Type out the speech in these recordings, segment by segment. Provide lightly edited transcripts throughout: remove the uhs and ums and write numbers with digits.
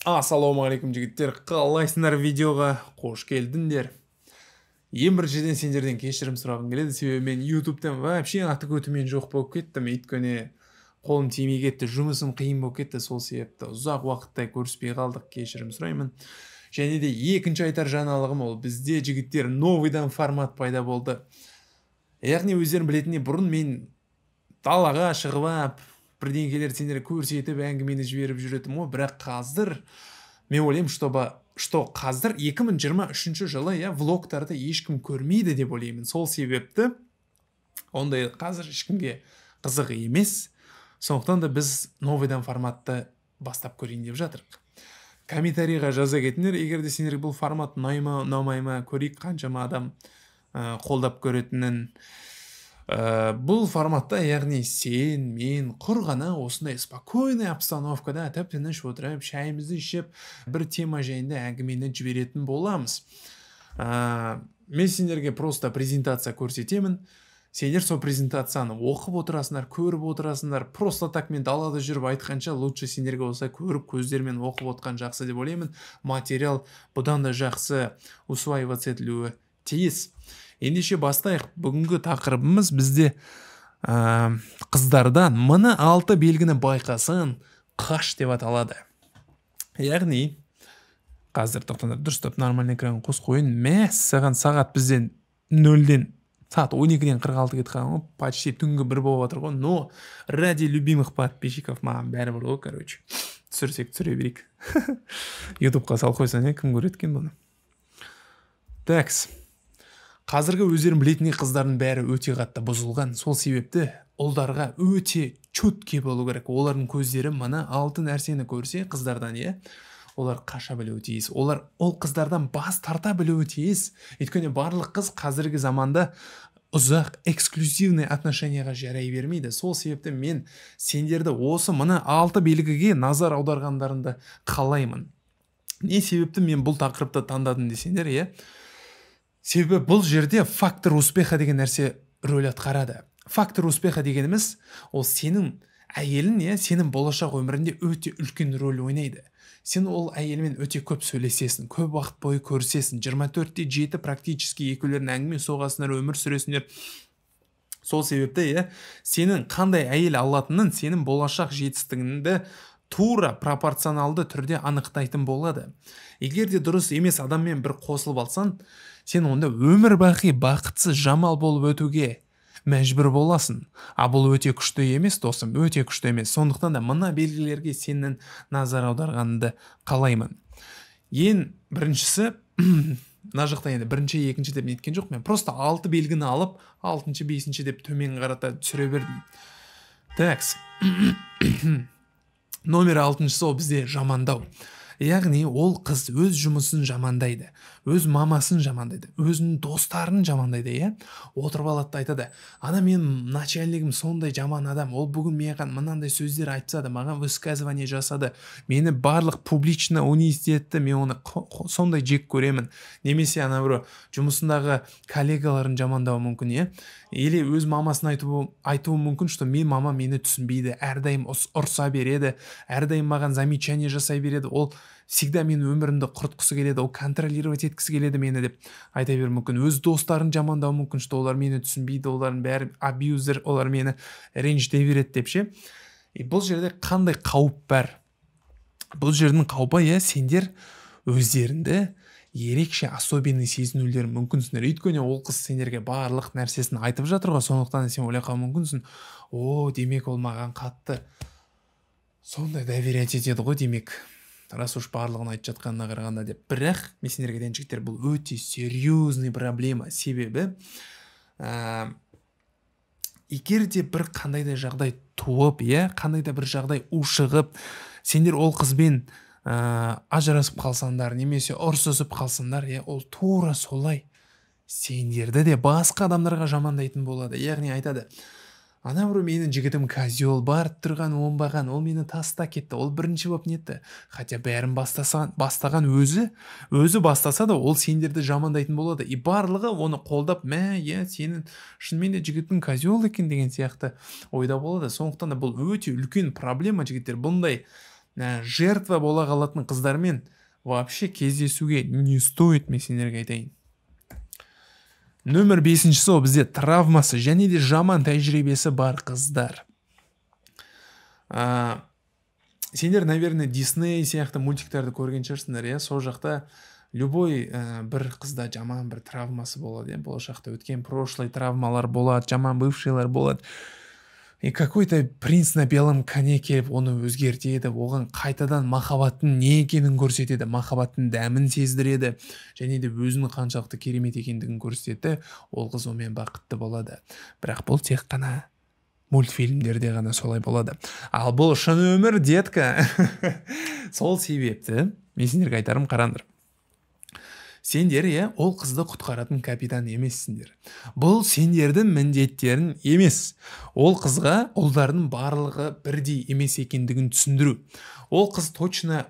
Ассалаумағалейкум, жігіттер! Қалайсыңдар? Видеоға қош келдіңдер! Ең біріншіден, сендерден кешірім сұрағым келеді, себебі мен Ютубтан вообще аты көтімен жоқ болып кеттім, өйткені қолым тимей кетті, жұмысым қиын болып кетті. Сол себепті ұзақ уақыттай көріспей қалдық, кешірім сұраймын. Және де екінші айтар жаңалығым: ол бізде, жігіттер, новыйдан формат пайда болды. Яғни өздерің білетіндей, бұрын мен далаға шығып алып, бірдеңкелерді сендерге көрсетіп, әңгімені жіберіп жүретінмін ғой. Бірақ қазір мен ойлаймын, что қазір 2023 жылы, иә, влогтарды ешкім көрмейді деп ойлаймын. Сол себепті ондай қазір ешкімге қызық емес. Сондықтан да біз новыйдан форматты бастап көрейін деп жатырмық. Комментарийға жаза кетіңдер, егер де сендерге бұл формат ұнай ма, ұнамай ма. Көрейік, қаншама адам қолдап көретінін. Бұл форматта, яғни сен, мен құр ғана осындай спокойный обстановкада тып тыныш отырып, шайымызды ішіп, бір тема жайында әңгімені жіберетін боламыз. Мен сендерге просто презентация көрсетемін, сендер сол презентацияны оқып отырасыңдар, көріп отырасыңдар. Просто так мен далада жүріп айтқанша, лучше сендерге осылай көріп, көздерімен оқып отқан жақсы деп ойлаймын. Материал бұдан да жақсы усваиваться етілуі тиіс. Ендеше бастайық. Бүгінгі тақырыбымыз бізде «Қыздардан мына алты белгіні байқасаң, қаш» деп аталады. Яғни қазір, тоқтаңдар, дұрыстап нормальный экран қосып қояйын. Мәссаған, сағат бізден нөлден, сағат 12-ден 46 кетіп қалған ғой, почти түнгі 1 болып жатыр ғой. Но ради любимых подписчиков маған бәрібір ғой, короче, түсірсек, түсіре берейік. Ютубқа салып қойсаң, иә, кім көреді екен бұны? Такс, қазіргі өздерің білетіндей, қыздардың бәрі өте қатты бұзылған. Сол себепті ұлдарға өте чуткий болу керек. Олардың көздері мына алты нәрсені көрсе қыздардан, иә, олар қаша білуі тиіс, олар ол қыздардан бас тарта білуі тиіс. Өйткені барлық қыз қазіргі заманда ұзақ эксклюзивный отношенияға жарай бермейді. Сол себепті мен сендерді осы мына алты белгіге назар аударғандарыңды қалаймын. Не себепті мен бұл тақырыпты таңдадым десеңдер, иә, себебі бұл жерде фактор успеха деген нәрсе рөл атқарады. Фактор успеха дегеніміз ол сенің әйелің, иә, сенің болашақ өмірінде өте үлкен рөл ойнайды. Сен ол әйелмен өте көп сөйлесесің, көп уақыт бойы көрісесің, 24 те 7 практически екеулерің әңгіме соғасыңдар, өмір сүресіңдер. Сол себепті, иә, сенің қандай әйел алатынын сенің болашақ жетістігіңді тура пропорционалды түрде анықтайтын болады. Егер де дұрыс емес адаммен бір қосылып алсаң, сен онда өмір бақи бақытсыз жамал болып өтуге мәжбүр боласың. А бұл өте күшті емес, досым, өте күшті емес. Сондықтан да мына белгілерге сенің назар аударғаныңды қалаймын. Ең біріншісі, мына жақта енді бірінші, екінші деп неткен жоқ, мен просто алты белгіні алып, алтыншы, бесінші деп төмен қарата түсіре бердім. Такс, номер алтыншысы, ол бізде жамандау. Яғни ол қыз өз жұмысын жамандайды, өз мамасын жамандайды, өзінің достарын жамандайды, иә. Отырып алады да айтады: «Ана менің начальнигім сондай жаман адам, ол бүгін маған мынандай сөздер айтса да, маған высказывание жасады, мені барлық публично унизить етті, мен оны сондай жек көремін». Немесе ана бір жұмысындағы коллегаларын жамандауы мүмкін, иә, или өз мамасын айтуы мүмкін, что мен мамам мені түсінбейді, әрдайым ұрса береді, әрдайым маған замечание жасай береді, ол всегда менің өмірімді құртқысы келеді, ол контролировать еткісі келеді мені деп айта беруі мүмкін. Өз достарын жамандауы мүмкін, что олар мені түсінбейді, олардың бәрі абьюзер, олар мені ренжіте береді деп ше. И бұл жерде қандай қауіп бар? Бұл жердің қаупі, иә, сендер өздеріңді ерекше, особенный сезінулері мүмкінсіңдер. Өйткені ол қыз сендерге барлық нәрсесін айтып жатыр ғой. Сондықтан сен ойлай қалуы мүмкінсің: «О, демек, ол маған қатты сондай доверять етеді ғой, демек, раз уж барлығын айтып жатқанына қарағанда», — деп. Бірақ мен сендерге айтайын, жігіттер, бұл өте серьезный проблема. Себебі егер де бір қандай да жағдай туып, иә, қандай да бір жағдай ушығып, сендер ол қызбен ажырасып қалсаңдар немесе ұрсысып қалсаңдар, иә, ол тура солай сендерді де басқа адамдарға жамандайтын болады. Яғни айтады: «Ана біреу, менің жігітім козел, барып тұрған оңбаған, ол мені тастап кетті, ол бірінші болып нетті». Хотя бәрін бастасан, бастаған өзі, өзі бастаса да, ол сендерді жамандайтын болады. И барлығы оны қолдап: «Мә, иә, сенің шынымен де жігітің козел екен», — деген сияқты ойда болады. Сондықтан да бұл өте үлкен проблема, жігіттер. Бұндай Жертва бола қалатын қыздармен вообще кездесуге не стоит, мен сендерге айтайын. Нөмір бесіншісі, ол бізде травмасы және де жаман тәжірибесі бар қыздар. Сендер, наверное, Дисней сияқты мультиктарды көрген шығарсыңдар, иә? Сол жақта любой бір қызда жаман бір травмасы болады, иә, болашақта өткен прошлый травмалар болады, жаман бывшийлар болады. И какой-то принц на белом коне келіп, оны өзгертеді, оған қайтадан махаббаттың не екенін көрсетеді, махаббаттың дәмін сездіреді және де өзінің қаншалықты керемет екендігін көрсетеді. Ол қыз онымен бақытты болады. Бірақ бұл тек қана мультфильмдерде ғана солай болады, ал бұл шын өмір, детка. Сол себепті мен сендерге айтарым: қараңдар, сендер, иә, ол қызды құтқаратын капитан емессіңдер. Бұл сендердің міндеттерің емес ол қызға ұлдардың барлығы бірдей емес екендігін түсіндіру. Ол қыз точно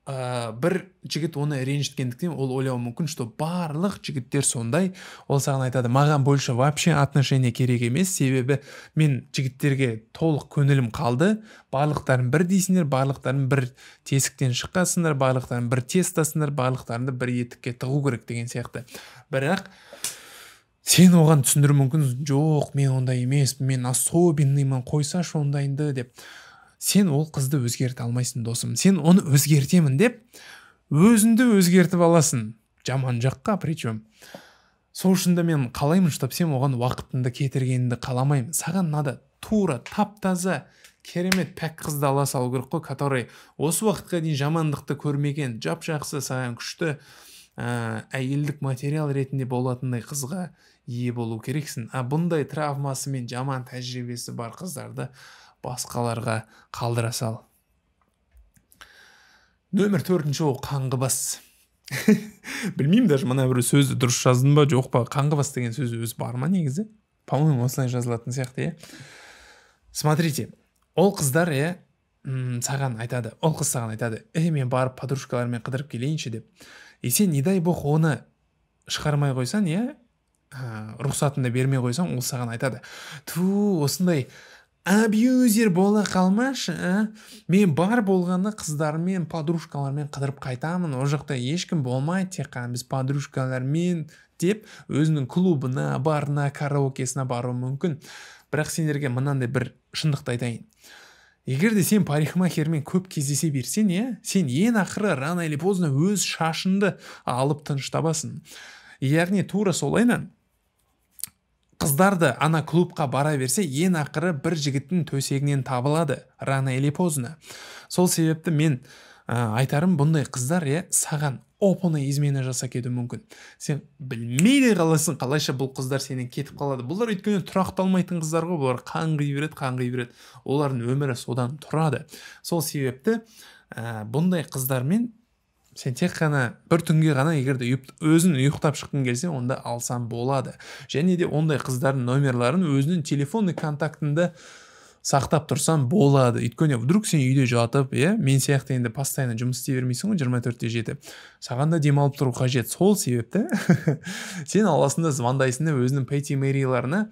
бір жігіт оны ренжіткендіктен, ол ойлауы мүмкін, что барлық жігіттер сондай. Ол саған айтады: «Маған больше вообще отношение керек емес, себебі мен жігіттерге толық көңілім қалды, барлықтарың бірдейсіңдер, барлықтарың бір тесіктен шыққансыңдар, барлықтарың бір тестасыңдар, барлықтарыңды бір етікке тығу керек» деген сияқты. Бірақ сен оған түсіндіру мүмкін: «Жоқ, мен ондай емеспін, мен особенныймын, қойсашы ондайыңды» деп. Сен ол қызды өзгерте алмайсың, досым. Сен оны өзгертемін деп, өзіңді өзгертіп аласың жаман жаққа причем. Сол үшін де мен қалаймын, чтобы сен оған уақытыңды кетіргеніңді қаламаймын. Саған надо тура тап таза керемет пәк қызды ала салу керек қой, который осы уақытқа дейін жамандықты көрмеген, жап жақсы, саған күшті әйелдік материал ретінде болатындай қызға ие болу керексің. А бұндай травмасы мен жаман тәжірибесі бар қыздарды басқаларға қалдыра сал. Нөмір төртінші, ол қаңғыбас. Білмеймін даже, мына бір сөзді дұрыс жаздым ба, жоқ па. Қаңғыбас деген сөз өзі бар ма негізі? По-моему, осылай жазылатын сияқты, иә. Смотрите, ол қыздар, иә, саған айтады, ол қыз саған айтады: «Ей, мен барып подружкаларыммен қыдырып келейінші» деп. И сен, не дай бог, оны шығармай қойсаң, иә, рұқсатыңды бермей қойсаң, ол саған айтады: «Ту, осындай абьюзер бола қалмашы, ә? Мен бар болғаны қыздармен, подружкалармен қыдырып қайтамын, ол жақта ешкім болмайды, тек қана біз подружкалармен» деп, өзінің клубына, барына, караокесіне баруы мүмкін. Бірақ сендерге мынандай бір шындықты айтайын: егер де сен парикмахермен көп кездесе берсең, иә, сен ең ақыры рано или поздно өз шашыңды алып тыныш табасың. Яғни тура солайынан қыздар да ана клубқа бара берсе, ең ақыры бір жігіттің төсегінен табылады рано или поздно. Сол себепті мен айтарым, бұндай қыздар, иә, саған оп оңай измена жасап кетуі мүмкін. Сен білмей де қаласың, қалайша бұл қыздар сенен кетіп қалады. Бұлар өйткені тұрақталмайтын қыздар ғой, бұлар қаңғи береді, қаңғи береді, олардың өмірі содан тұрады. Сол себепті бұндай қыздармен сен тек қана бір түнге ғана, егер де өзің ұйықтап шыққың келсе, онда алсам болады. Және де ондай қыздардың номерларын өзінің телефонный контактында сақтап тұрсаң болады, өйткені вдруг сен үйде жатып, иә, мен сияқты енді постоянно жұмыс істей бермейсің ғой 24/7, саған да демалып тұру қажет. Сол себепті сен аласың да, звондайсың да, өзінің Пэти Мэриларына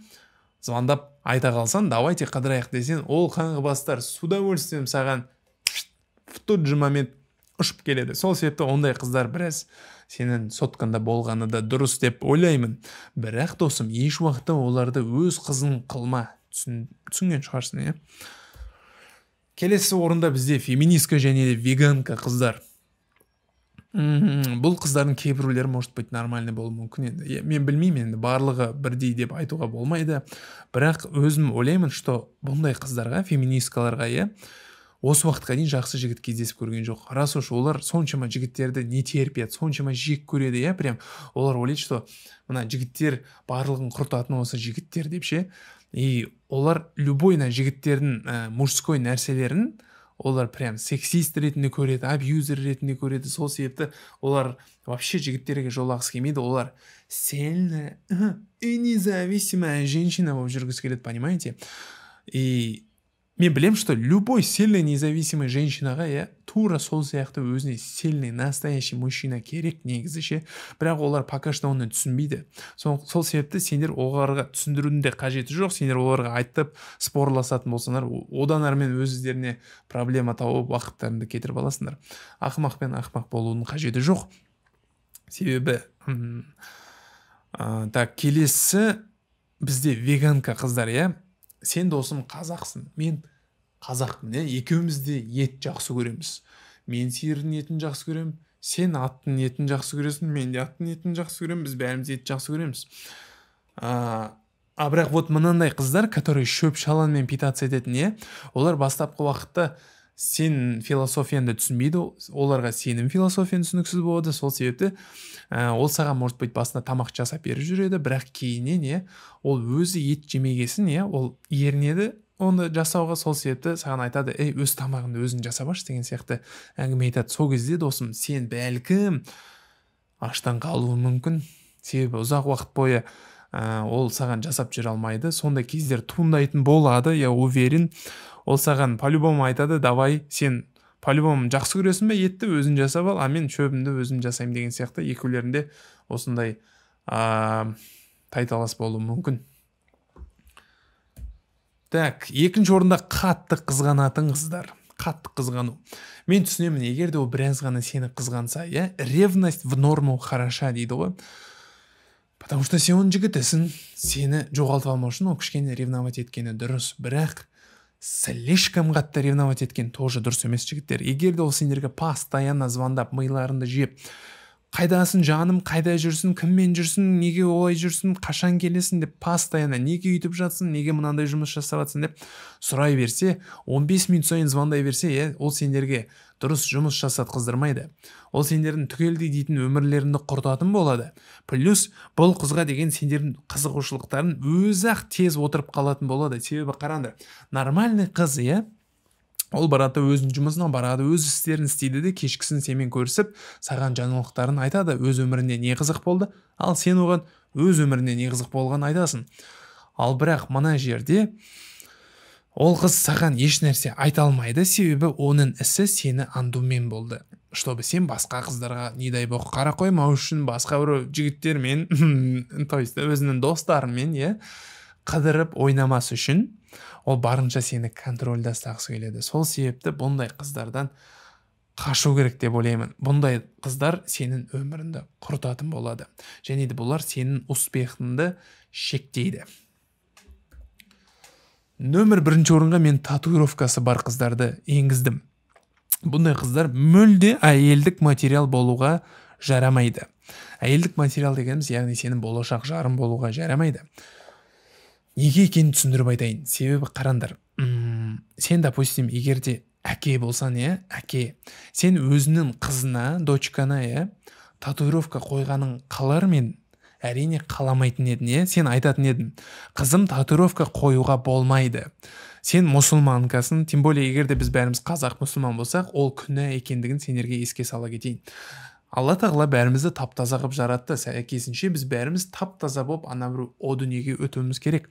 звондап айта қалсаң: «Давайте қыдырайық» десең, ол қаңғыбастар с удовольствием саған в тот же момент ұшып келеді. Сол себепті ондай қыздар біраз сенің соткаңда болғаны да дұрыс деп ойлаймын. Бірақ, досым, еш уақытта оларды өз қызың қылма. Түсінген шығарсың, иә? Келесі орында бізде феминистка және де веганка қыздар. Бұл қыздардың кейбіреулері, может быть, нормальный болуы мүмкін енді. Мен білмеймін енді, барлығы бірдей деп айтуға болмайды. Бірақ өзім ойлаймын, что бұндай қыздарға, феминисткаларға, иә, осы уақытқа дейін жақсы жігіт кездесіп көрген жоқ. Рас уж олар соншама жігіттерді не терпят, соншама жек көреді, иә, прям олар ойлайды, что мына жігіттер барлығын құртатын осы жігіттер деп ше. И олар любой мына жігіттердің мужской нәрселерін олар прям сексист ретінде көреді, абьюзер ретінде көреді. Сол себепті олар вообще жігіттерге жолағысы келмейді. Олар сильная и независимая женщина болып жүргісі келеді, понимаете? И Мен білем, что любой сильный, независимый женщинаға, иә, тура сол сияқты өзіне сильный, настоящий мужчина керек негізі ше. Бірақ олар пока что оны түсінбейді. Сол себепті сендер оларға түсіндірудің де қажеті жоқ. Сендер оларға айтып, спорласатын болсаңдар, одан әрмен өздеріне проблема тауып, уақыттарыңды кетіріп аласыңдар. Ақымақпен ақымақ болудың қажеті жоқ. Себебі так, келесі бізде веганка қыздар, иә. Сен, досым, қазақсың, мен қазақпын, иә, екеуміз де ет жақсы көреміз. Мен сиырдың етін жақсы көремін, сен аттың етін жақсы көресің, мен де аттың етін жақсы көремін, біз бәріміз ет жақсы көреміз. А бірақ вот мынандай қыздар, которые шөп шаланмен питаться ететін, иә, олар бастапқы уақытта сен философияңды түсінбейді, оларға сенің философияң түсініксіз болады. Сол себепті ол саған, может быть, басында тамақ жасап беріп жүреді, бірақ кейіннен, иә, ол өзі ет жемегесін, иә, ол ерінеді оны жасауға. Сол себепті саған айтады: «Ей, өз тамағыңды өзің жасап аш», – деген сияқты әңгіме айтады. Сол кезде, досым, сен бәлкім аштан қалуың мүмкін, себебі ұзақ уақыт бойы ол саған жасап жүре алмайды. Сондай кездер туындайтын болады, я уверен. Ол саған по любому айтады: «Давай, сен по любому жақсы көресің бе етті, өзің жасап ал, а мен шөбімді өзім жасаймын», – деген сияқты. Екеулерінде осындай тайталас болуы мүмкін. Так, екінші орында қатты қызғанатын қыздар. Қатты қызғану. Мен түсінемін, егер де ол біраз ғана сені қызғанса, иә, ревность в норму хороша дейді ғой, потому что сен оның жігітісің, сені жоғалтып алмау үшін ол кішкене ревновать еткені дұрыс. Бірақ слишком қатты ревновать еткен тоже дұрыс емес, жігіттер. Егер де ол сендерге постоянно звондап, миларыңды жеп: «Қайдасың, жаным, қайда жүрсің, кіммен жүрсің, неге олай жүрсің, қашан келесің?» – деп, постоянно «Неге өйтіп жатсың, неге мынандай жұмыс жасап жатсың?» деп сұрай берсе, 15 минут сайын звондай берсе, иә, ол сендерге дұрыс жұмыс жасатқыздырмайды, ол сендердің түгелдей дейтін өмірлеріңді құртатын болады. Плюс бұл қызға деген сендердің қызығушылықтарың өзі ақ тез отырып қалатын болады. Себебі қараңдар, нормальный қыз, иә, ол барады да өзінің жұмысына барады, өз істерін істейді де, кешкісін сенімен көрісіп, саған жаңалықтарын айтады, өз өмірінде не қызық болды. Ал сен оған өз өмірінде не қызық болғанын айтасың. Ал бірақ мына жерде ол қыз саған еш нәрсе айта алмайды, себебі оның ісі сені аңдумен болды, чтобы сен басқа қыздарға, не дай бог, қара қоймау үшін, басқа бір жігіттермен, то есть өзінің достарымен, иә, қыдырып ойнамас үшін ол барынша сені контрольда ұстағысы келеді. Сол себепті бұндай қыздардан қашу керек деп ойлаймын. Бұндай қыздар сенің өміріңді құртатын болады және де бұлар сенің успехыңды шектейді. Нөмір бірінші орынға мен татуировкасы бар қыздарды енгіздім. Бұндай қыздар мүлде әйелдік материал болуға жарамайды. Әйелдік материал дегеніміз, яғни сенің болашақ жарың болуға жарамайды. Неге екенін түсіндіріп айтайын. Себебі қараңдар, сен, допустим, егер де әке болсаң, иә, әке, сен өзіңнің қызына, дочкана, иә, татуировка қойғанын қалар мен? Әрине, қаламайтын едің, иә. Сен айтатын едің: «Қызым, татуировка қоюға болмайды, сен мұсылманкасың». Тем более егер де біз бәріміз қазақ, мұсылман болсақ, ол күнә екендігін сендерге еске сала кетейін. Алла тағала бәрімізді тап таза қылып жаратты, сәйкесінше біз бәріміз тап таза болып ана бір о дүниеге өтуіміз керек.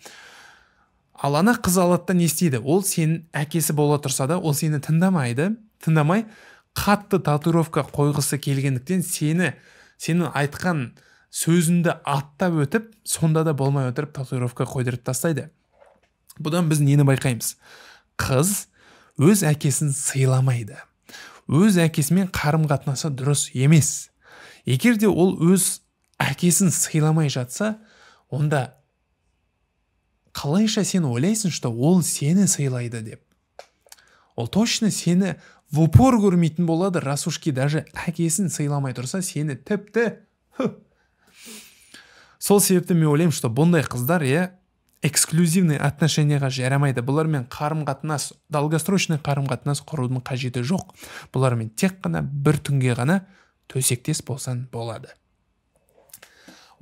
Ал ана қыз алады да не істейді? Ол сенің әкесі бола тұрса да, ол сені тыңдамайды. Тыңдамай, қатты татуировка қойғысы келгендіктен, сенің айтқан сөзіңді аттап өтіп, сонда да болмай отырып, татуировка қойдырып тастайды. Бұдан біз нені байқаймыз? Қыз өз әкесін сыйламайды, өз әкесімен қарым қатынасы дұрыс емес. Егер де ол өз әкесін сыйламай жатса, онда қалайша сен ойлайсың, что ол сені сыйлайды деп? Ол точно сені в упор көрмейтін болады, раз уж даже әкесін сыйламай тұрса, сені тіпті. Сол себепті мен ойлаймын, что бұндай қыздар, иә, эксклюзивный отношенияға жарамайды. Бұлармен қарым қатынас, долгосрочный қарым қатынас құрудың қажеті жоқ. Бұлармен тек қана бір түнге ғана төсектес болсаң болады.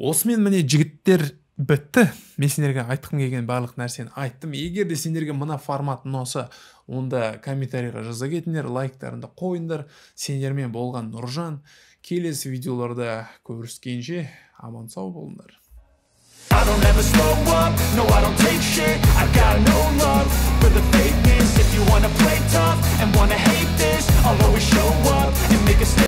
Осымен, міне, жігіттер, бітті. Мен сендерге айтқым келген барлық нәрсені айттым. Егер де сендерге мына формат ұнаса, онда комментарийға жаза кетіңдер, лайктарыңды қойыңдар. Сендермен болған Нұржан. Келесі видеоларда көріскенше, аман сау болыңдар. I don't ever slow up, no I don't take shit. I got no love for the fakeness. If you wanna play tough and wanna hate this, I'll always show up and make a statement.